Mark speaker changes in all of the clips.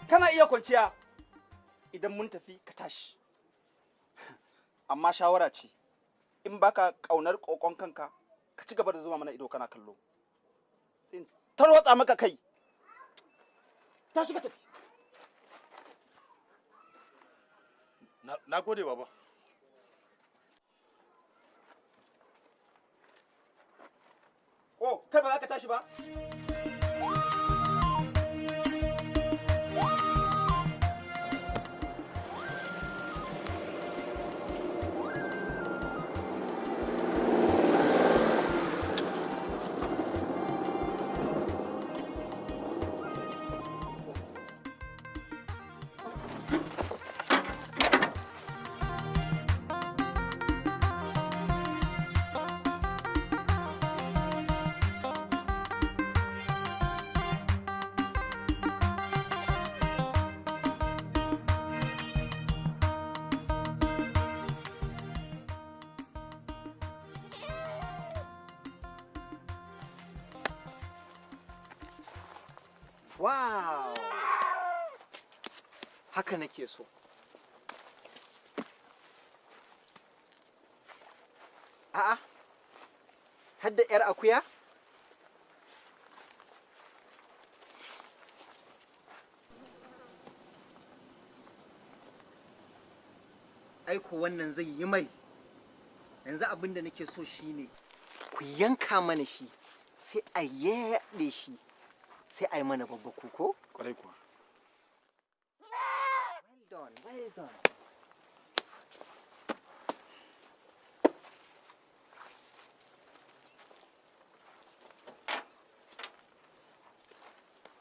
Speaker 1: Kana iya kwanciya idan mun tafi ka tashi. Amma shawara ce, in baka kaunar kokon kanka, ka ci gaba da zuba mana ido kana kallo. Sai in tarwatsa maka kai. Tashi ka tafi.
Speaker 2: Na gode, baba.
Speaker 1: Oh, kai ba za ka tashi ba?
Speaker 3: Wow! Haka nake so. A'a, hadda 'yar akuya? Aiko wannan zai yi mai. Yanzu abin da nake so shine ku yanka mana shi, sai a yaɗe shi, sai a yi mana babbaku ko?
Speaker 2: Kwarai kuwa.
Speaker 3: Well done, well done.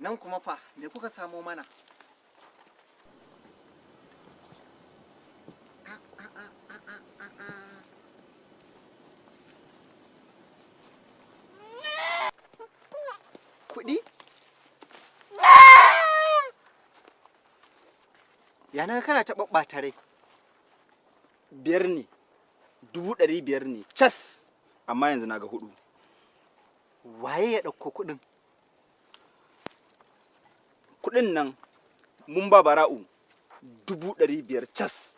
Speaker 3: Nan kuma fa, me kuka samo mana? Kuɗi? Ya na kana ta ɓaɓɓata rai?
Speaker 1: 5 ne, 500,000 ne, cas, amma yanzu na ga 4.
Speaker 3: Waye ya ɗauko kuɗin?
Speaker 1: Kuɗin nan mun ba Bara'u 500,000 cas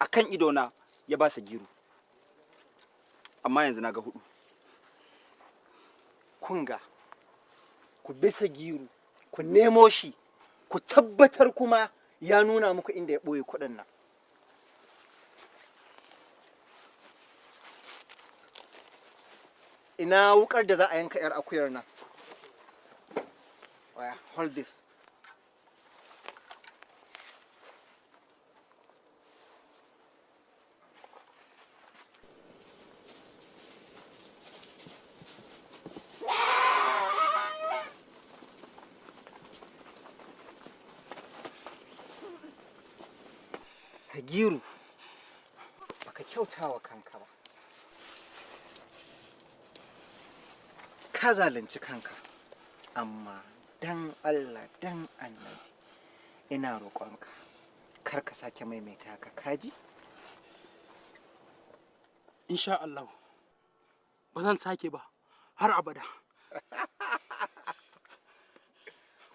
Speaker 1: a kan idona ya ba Sagiru. Amma yanzu na ga 4.
Speaker 3: Kunga, ku bi Sagiru, ku nemo shi, ku tabbatar kuma ya nuna muku inda ya ɓoye kuɗin nan. Ina wukar da za a yanka 'yar akuyar nan? Oya, hold this. Sagiru, baka kyauta wa kanka ba. Ka zalunci kanka, amma dan Allah dan Annabi ina roƙonka kar ka sake maimaita haka, kaji?
Speaker 4: Insha Allah ba zan sake ba har abada.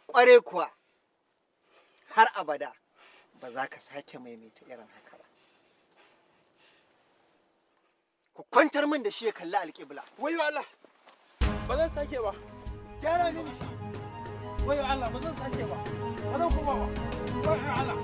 Speaker 3: Ƙware kuwa, har abada ba za ka sake maimaita irin haka ba. Ku kwantar min da shi ya kalli alƙibla.
Speaker 4: Wayo Allah, ba zan sake ba.
Speaker 3: Gyara mini shi.
Speaker 4: Wayo Allah, ba zan sake ba. Ba zan koma ba. Wayo Allah.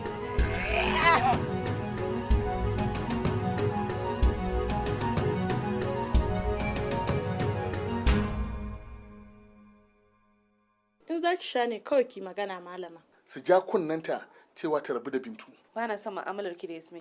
Speaker 5: In za ki sha ne kawai ki magana, malama.
Speaker 6: Su ja kunnanta cewa ta rabu da Bintu.
Speaker 7: Ba na son mu'amalar ki da Yasmin.